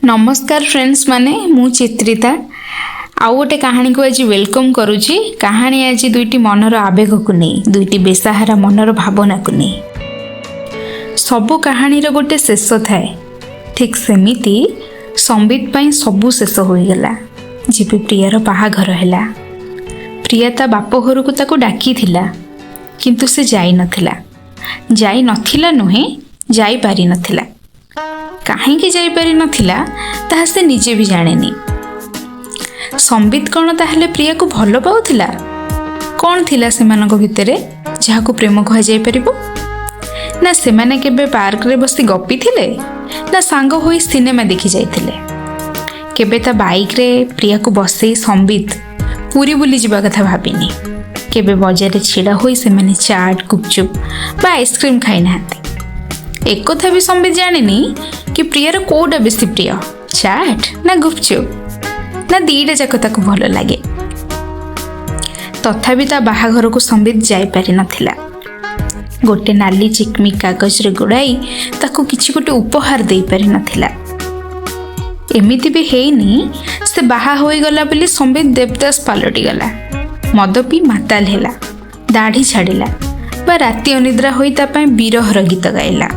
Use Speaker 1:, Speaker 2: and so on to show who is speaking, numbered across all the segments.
Speaker 1: ନମସ୍କାର ଫ୍ରେଣ୍ଡସ୍ ମାନେ, ମୁଁ ଚିତ୍ରିତା ଆଉ ଗୋଟେ କାହାଣୀକୁ ଆଜି welcome କରୁଛି। କାହାଣୀ ଆଜି ଦୁଇଟି ମନର ଆବେଗକୁ ନେଇ, ଦୁଇଟି ବେସାହାରା ମନର ଭାବନାକୁ ନେଇ। ସବୁ କାହାଣୀର ଗୋଟେ ଶେଷ ଥାଏ। ଠିକ୍ ସେମିତି ସମ୍ବିତ ପାଇଁ ସବୁ ଶେଷ ହୋଇଗଲା ଯେବେ ପ୍ରିୟାର ବାହାଘର ହେଲା। ପ୍ରିୟା ତା ବାପ ଘରକୁ ତାକୁ ଡାକିଥିଲା, କିନ୍ତୁ ସେ ଯାଇନଥିଲା। ଯାଇନଥିଲା ନୁହେଁ, ଯାଇପାରିନଥିଲା। କାହିଁକି ଯାଇପାରିନଥିଲା, ତାହା ସେ ନିଜେ ବି ଜାଣେନି। ସମ୍ବିତ କ'ଣ ତାହେଲେ ପ୍ରିୟାକୁ ଭଲ ପାଉଥିଲା? କ'ଣ ଥିଲା ସେମାନଙ୍କ ଭିତରେ ଯାହାକୁ ପ୍ରେମ କୁହାଯାଇପାରିବ? ନା ସେମାନେ କେବେ ପାର୍କରେ ବସି ଗପିଥିଲେ, ନା ସାଙ୍ଗ ହୋଇ ସିନେମା ଦେଖି ଯାଇଥିଲେ? କେବେ ତା ବାଇକ୍ରେ ପ୍ରିୟାକୁ ବସେଇ ସମ୍ବିତ ପୁରୀ ବୁଲିଯିବା କଥା ଭାବିନି। କେବେ ବଜାରରେ ଛିଡ଼ା ହୋଇ ସେମାନେ ଚାଟ୍, ଗୁପଚୁପ୍ ବା ଆଇସ୍କ୍ରିମ୍ ଖାଇନାହାନ୍ତି। ଏକଥା ବି ସମ୍ବିତ ଜାଣିନି କି ପ୍ରିୟାର କୋଉଟା ବେଶୀ ପ୍ରିୟ, ଚାଟ୍ ନା ଗୁପଚୁପ୍, ନା ଦିଇଟା ଯାକ ତାକୁ ଭଲ ଲାଗେ। ତଥାପି ତା ବାହାଘରକୁ ସମ୍ବିତ ଯାଇପାରିନଥିଲା। ଗୋଟେ ନାଲି ଚିକମିକ କାଗଜରେ ଗୁଡ଼ାଇ ତାକୁ କିଛି ଗୋଟେ ଉପହାର ଦେଇପାରିନଥିଲା। ଏମିତି ବି ହେଇନି ସେ ବାହା ହୋଇଗଲା ବୋଲି ସମ୍ବିତ ଦେବଦାସ ପାଲଟିଗଲା, ମଦ ପିଇ ମାତାଲ ହେଲା, ଦାଢ଼ି ଛାଡ଼ିଲା ବା ରାତି ଅନିଦ୍ରା ହୋଇ ତା ପାଇଁ ବିରହର ଗୀତ ଗାଇଲା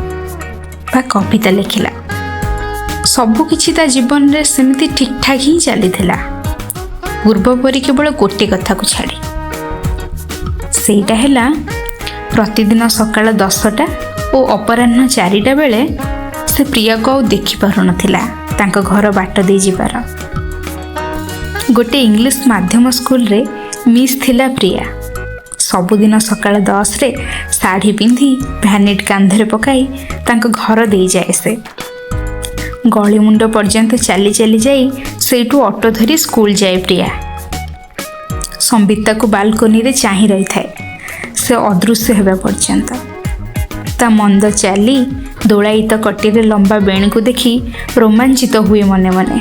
Speaker 1: ବା କବିତା ଲେଖିଲା। ସବୁକିଛି ତା ଜୀବନରେ ସେମିତି ଠିକ୍ଠାକ୍ ହିଁ ଚାଲିଥିଲା ପୂର୍ବ ପରି, କେବଳ ଗୋଟେ କଥାକୁ ଛାଡ଼ି। ସେଇଟା ହେଲା, ପ୍ରତିଦିନ ସକାଳ 10ଟା ଓ ଅପରାହ୍ନ 4ଟା ବେଳେ ସେ ପ୍ରିୟାକୁ ଆଉ ଦେଖିପାରୁନଥିଲା ତାଙ୍କ ଘର ବାଟ ଦେଇ ଯିବାର। ଗୋଟେ ଇଂଲିଶ ମାଧ୍ୟମ ସ୍କୁଲରେ ମିସ୍ ଥିଲା ପ୍ରିୟା। ସବୁଦିନ ସକାଳ 10ରେ ଶାଢ଼ୀ ପିନ୍ଧି, ଭ୍ୟାନିଟ୍ କାନ୍ଧରେ ପକାଇ ତାଙ୍କ ଘର ଦେଇଯାଏ ସେ। ଗଳିମୁଣ୍ଡ ପର୍ଯ୍ୟନ୍ତ ଚାଲି ଚାଲି ଯାଇ ସେଇଠୁ ଅଟୋ ଧରି ସ୍କୁଲ ଯାଏ ପ୍ରିୟା। ସମ୍ବିତ ତାକୁ ବାଲକୋନିରେ ଚାହିଁ ରହିଥାଏ ସେ ଅଦୃଶ୍ୟ ହେବା ପର୍ଯ୍ୟନ୍ତ। ତା ମନ୍ଦ ଚାଲି, ଦୋଳାୟିତ କଟିରେ ଲମ୍ବା ବେଣୀକୁ ଦେଖି ରୋମାଞ୍ଚିତ ହୁଏ ମନେ ମନେ।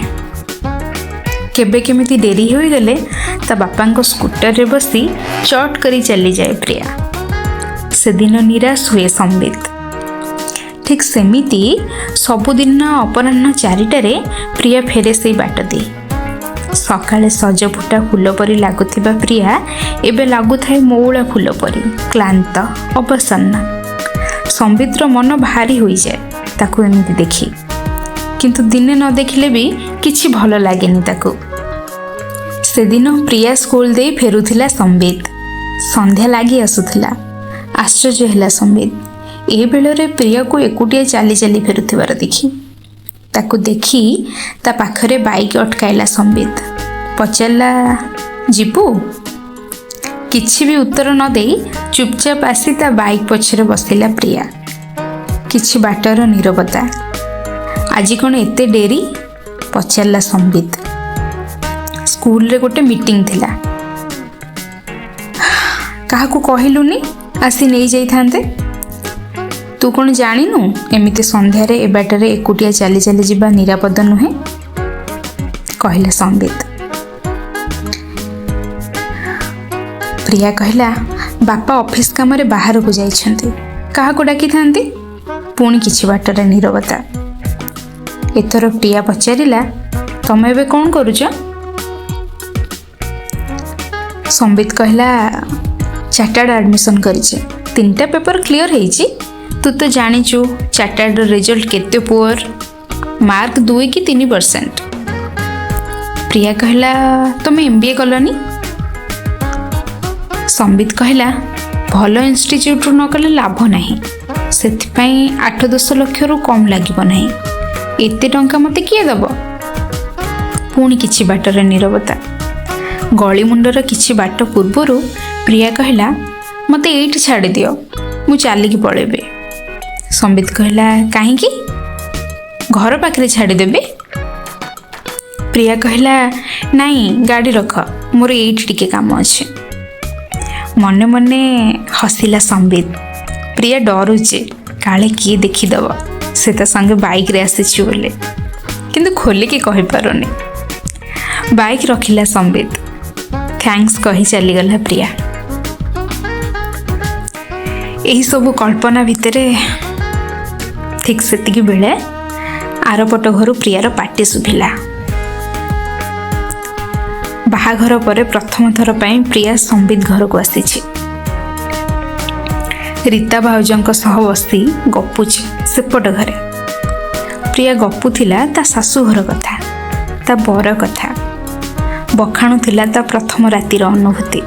Speaker 1: କେବେ କେମିତି ଡେରି ହୋଇଗଲେ ତା ବାପାଙ୍କ ସ୍କୁଟରରେ ବସି ଚଟ୍ କରି ଚାଲିଯାଏ ପ୍ରିୟା। ସେଦିନ ନିରାଶ ହୁଏ ସମ୍ବିତ। ଠିକ୍ ସେମିତି ସବୁଦିନ ଅପରାହ୍ନ 4ଟାରେ ପ୍ରିୟା ଫେରେ ସେଇ ବାଟ ଦେଇ। ସକାଳେ ସଜ ଫୁଟା ଫୁଲ ପରି ଲାଗୁଥିବା ପ୍ରିୟା ଏବେ ଲାଗୁଥାଏ ମଉଳା ଫୁଲ ପରି, କ୍ଳାନ୍ତ, ଅବସନ୍ନ। ସମ୍ବିତର ମନ ଭାରି ହୋଇଯାଏ ତାକୁ ଏମିତି ଦେଖି, କିନ୍ତୁ ଦିନେ ନ ଦେଖିଲେ ବି କିଛି ଭଲ ଲାଗେନି ତାକୁ। ସେଦିନ ପ୍ରିୟା ସ୍କୁଲ ଦେଇ ଫେରୁଥିଲା ସମ୍ବିତ। ସନ୍ଧ୍ୟା ଲାଗି ଆସୁଥିଲା। ଆଶ୍ଚର୍ଯ୍ୟ ହେଲା ସମ୍ବିତ ଏ ବେଳରେ ପ୍ରିୟାକୁ ଏକୁଟିଆ ଚାଲି ଚାଲି ଫେରୁଥିବାର ଦେଖି। ତାକୁ ଦେଖି ତା ପାଖରେ ବାଇକ୍ ଅଟକାଇଲା ସମ୍ବିତ। ପଚାରିଲା, ଯିବୁ? କିଛି ବି ଉତ୍ତର ନ ଦେଇ ଚୁପଚାପ ଆସି ତା ବାଇକ୍ ପଛରେ ବସିଲା ପ୍ରିୟା। କିଛି ବାଟର ନୀରବତା। ଆଜି କ'ଣ ଏତେ ଡେରି? ପଚାରିଲା ସମ୍ବିତ। ସ୍କୁଲରେ ଗୋଟେ ମିଟିଂ ଥିଲା। କାହାକୁ କହିଲୁନି, ଆସି ନେଇଯାଇଥାନ୍ତେ। ତୁ କ'ଣ ଜାଣିନୁ ଏମିତି ସନ୍ଧ୍ୟାରେ ଏ ବାଟରେ ଏକୁଟିଆ ଚାଲି ଚାଲି ଯିବା ନିରାପଦ ନୁହେଁ? କହିଲା ସମ୍ବିତ। ପ୍ରିୟା କହିଲା, ବାପା ଅଫିସ କାମରେ ବାହାରକୁ ଯାଇଛନ୍ତି, କାହାକୁ ଡାକିଥାନ୍ତି? ପୁଣି କିଛି ବାଟରେ ନୀରବତା। ଏଥର ପ୍ରିୟା ପଚାରିଲା, ତମେ ଏବେ କ'ଣ କରୁଛ? ସମ୍ବିତ କହିଲା, ଚାର୍ଟାର୍ଡ ଆଡ଼ମିସନ୍ କରିଛି, 3ଟା ପେପର କ୍ଲିଅର ହେଇଛି। ତୁ ତ ଜାଣିଛୁ ଚାର୍ଟାର୍ଡର ରେଜଲ୍ଟ କେତେ ପୁଅର, ମାର୍କ 2 କି 3%। ପ୍ରିୟା କହିଲା, ତମେ MBA କଲନି? ସମ୍ବିତ କହିଲା, ଭଲ ଇନଷ୍ଟିଚ୍ୟୁଟ୍ରୁ ନ କଲେ ଲାଭ ନାହିଁ, ସେଥିପାଇଁ 8-10 ଲକ୍ଷରୁ କମ୍ ଲାଗିବ ନାହିଁ। ଏତେ ଟଙ୍କା ମୋତେ କିଏ ଦେବ? ପୁଣି କିଛି ବାଟରେ ନୀରବତା। ଗଳିମୁଣ୍ଡର କିଛି ବାଟ ପୂର୍ବରୁ ପ୍ରିୟା କହିଲା, ମୋତେ ଏଇଠି ଛାଡ଼ିଦିଅ, ମୁଁ ଚାଲିକି ପଳେଇବି। ସମ୍ବିତ କହିଲା, କାହିଁକି? ଘର ପାଖରେ ଛାଡ଼ିଦେବି। ପ୍ରିୟା କହିଲା, ନାଇଁ, ଗାଡ଼ି ରଖ, ମୋର ଏଇଠି ଟିକେ କାମ ଅଛି। ମନେ ମନେ ହସିଲା ସମ୍ବିତ। ପ୍ରିୟା ଡରୁଛି, କାଳେ କିଏ ଦେଖିଦେବ ସେ ତା ସଙ୍ଗେ ବାଇକ୍ରେ ଆସିଛି ବୋଲି, କିନ୍ତୁ ଖୋଲିକି କହିପାରୁନି। ବାଇକ୍ ରଖିଲା ସମ୍ବିତ। Thanks କହି ଚାଲିଗଲା ପ୍ରିୟା। ଏହିସବୁ କଳ୍ପନା ଭିତରେ ଠିକ୍ ସେତିକି ବେଳେ ଆରପଟ ଘରୁ ପ୍ରିୟାର ପାଟି ଶୁଭିଲା। ବାହାଘର ପରେ ପ୍ରଥମ ଥର ପାଇଁ ପ୍ରିୟା ସମ୍ବିତ ଘରକୁ ଆସିଛି। ରୀତା ଭାଉଜଙ୍କ ସହ ବସି ଗପୁଛି ସେପଟ ଘରେ। ପ୍ରିୟା ଗପୁଥିଲା ତା ଶାଶୁଘର କଥା, ତା ବର କଥା, ବଖାଣୁଥିଲା ତା ପ୍ରଥମ ରାତିର ଅନୁଭୂତି।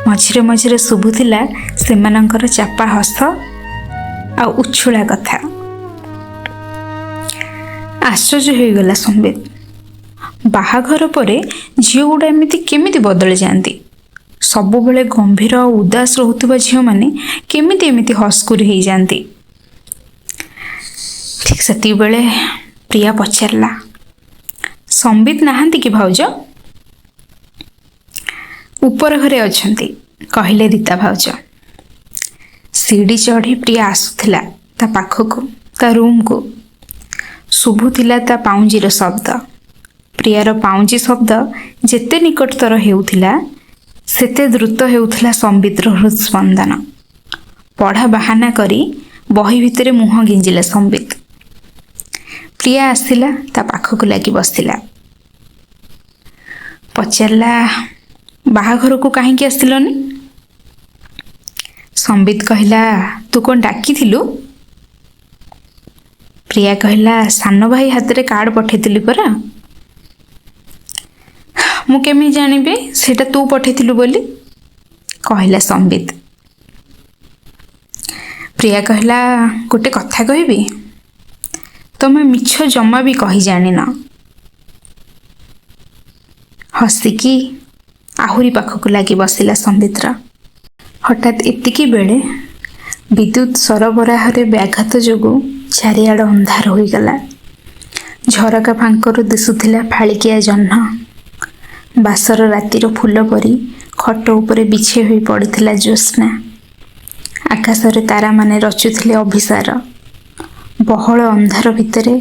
Speaker 1: ମଝିରେ ମଝିରେ ଶୁଭୁଥିଲା ସେମାନଙ୍କର ଚାପା ହସ ଆଉ ଉଛୁଳା କଥା। ଆଶ୍ଚର୍ଯ୍ୟ ହୋଇଗଲା ସମ୍ବିତ। ବାହାଘର ପରେ ଝିଅଗୁଡ଼ା ଏମିତି କେମିତି ବଦଳି ଯାଆନ୍ତି? ସବୁବେଳେ ଗମ୍ଭୀର ଆଉ ଉଦାସ ରହୁଥିବା ଝିଅମାନେ କେମିତି ଏମିତି ହସକୁରି ହେଇଯାଆନ୍ତି? ଠିକ୍ ସେତିକିବେଳେ ପ୍ରିୟା ପଚାରିଲା, ସମ୍ବିତ ନାହାନ୍ତି କି ଭାଉଜ? ଉପର ଘରେ ଅଛନ୍ତି, କହିଲେ ରୀତା ଭାଉଜ। ସିଡ଼ି ଚଢ଼ି ପ୍ରିୟା ଆସୁଥିଲା ତା ପାଖକୁ, ତା ରୁମ୍କୁ। ଶୁଭୁଥିଲା ତା ପାଉଁଜିର ଶବ୍ଦ। ପ୍ରିୟାର ପାଉଁଜି ଶବ୍ଦ ଯେତେ ନିକଟତର ହେଉଥିଲା, ସେତେ ଦ୍ରୁତ ହେଉଥିଲା ସମ୍ବିତର ହୃଦସ୍ପନ୍ଦନ। ପଢ଼ା ବାହାନା କରି ବହି ଭିତରେ ମୁହଁ ଗେଞ୍ଜିଲା ସମ୍ବିତ। ପ୍ରିୟା ଆସିଲା, ତା ପାଖକୁ ଲାଗି ବସିଲା। ପଚାରିଲା, ବାହାଘରକୁ କାହିଁକି ଆସିଲନି? ସମ୍ବିତ କହିଲା, ତୁ କ'ଣ ଡାକିଥିଲୁ? ପ୍ରିୟା କହିଲା, ସାନ ଭାଇ ହାତରେ କାର୍ଡ଼ ପଠେଇଥିଲି ପରା। ମୁଁ କେମିତି ଜାଣିବି ସେଇଟା ତୁ ପଠେଇଥିଲୁ ବୋଲି, କହିଲା ସମ୍ବିତ। ପ୍ରିୟା କହିଲା, ଗୋଟେ କଥା କହିବି? ତମେ ମିଛ ଜମା ବି କହି ଜାଣିନ। ହସିକି ଆହୁରି ପାଖକୁ ଲାଗି ବସିଲା ସମ୍ବିତର। ହଠାତ୍ ଏତିକି ବେଳେ ବିଦ୍ୟୁତ୍ ସରବରାହରେ ବ୍ୟାଘାତ ଯୋଗୁଁ ଚାରିଆଡ଼ ଅନ୍ଧାର ହୋଇଗଲା। ଝରକା ଫାଙ୍କରୁ ଦିଶୁଥିଲା ଫାଳିକିଆ ଜହ୍ନ। ବାସର ରାତିର ଫୁଲ ପରି ଖଟ ଉପରେ ବିଛେଇ ହୋଇ ପଡ଼ିଥିଲା ଜ୍ୟୋତ୍ସ୍ନା। ଆକାଶରେ ତାରାମାନେ ରଚୁଥିଲେ ଅଭିସାର। ବହଳ ଅନ୍ଧାର ଭିତରେ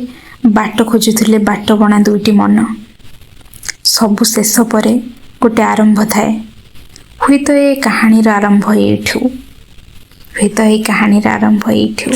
Speaker 1: ବାଟ ଖୋଜୁଥିଲେ ବାଟବଣା ଦୁଇଟି ମନ। ସବୁ ଶେଷ ପରେ ଗୋଟେ ଆରମ୍ଭ ଥାଏ। ହୁଏତ ଏ କାହାଣୀର ଆରମ୍ଭ ଏଇଠୁ, ହୁଏତ ଏ କାହାଣୀର ଆରମ୍ଭ ଏଇଠୁ।